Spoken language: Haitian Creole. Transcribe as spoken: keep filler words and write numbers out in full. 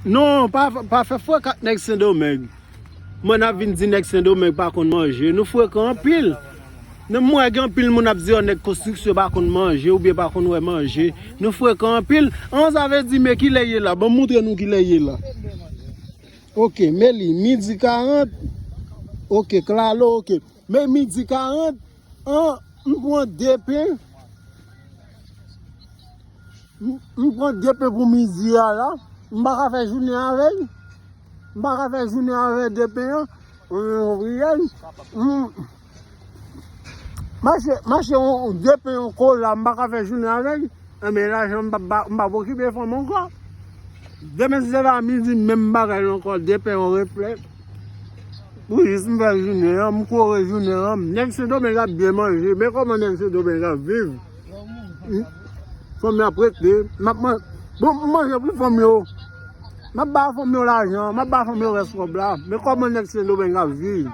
Non, pa, pa fè frekan ak nèg Sendomeng. Mwen ap vin di nèg Sendomeng pa konn manje. Nou frekan anpil. Nan mwen gen anpil moun ap di yo nèg konstriksyon pa konn manje oubyen pa konn wè manje. Nou frekan anpil. An, sa vle di men kilè ye la. Ban m moutre nou kilè ye la. Ok, men li midi karant. Ok, klalo, ok. Men midi karant, an, m pran de pen. M m pran de pen pou midi a la. M pa ka fè jounen avè l. M pa ka fè jounen avè de pen an. Ou konprann? M mache, mache yon de pen yon kola, m pa ka fè jounen avè l. Enben lajan m pa, pa, m pa okipe fanm ankò. Demen si se pa midi, menm bagay la ankò, de pen yon reflè. Pou jis m fè jounen an, m kore jounen an. Nèg Sendomeng ap byen manje, men kòman nèg Sendomeng ap viv? Hmm? Fanm yo ap rete, m ap man-, bon, m manje pou fanm yo. M ap ba fanm yo lajan, m ap ba fanm yo rès kòb la. Men kòman nèg Sendomeng ap viv?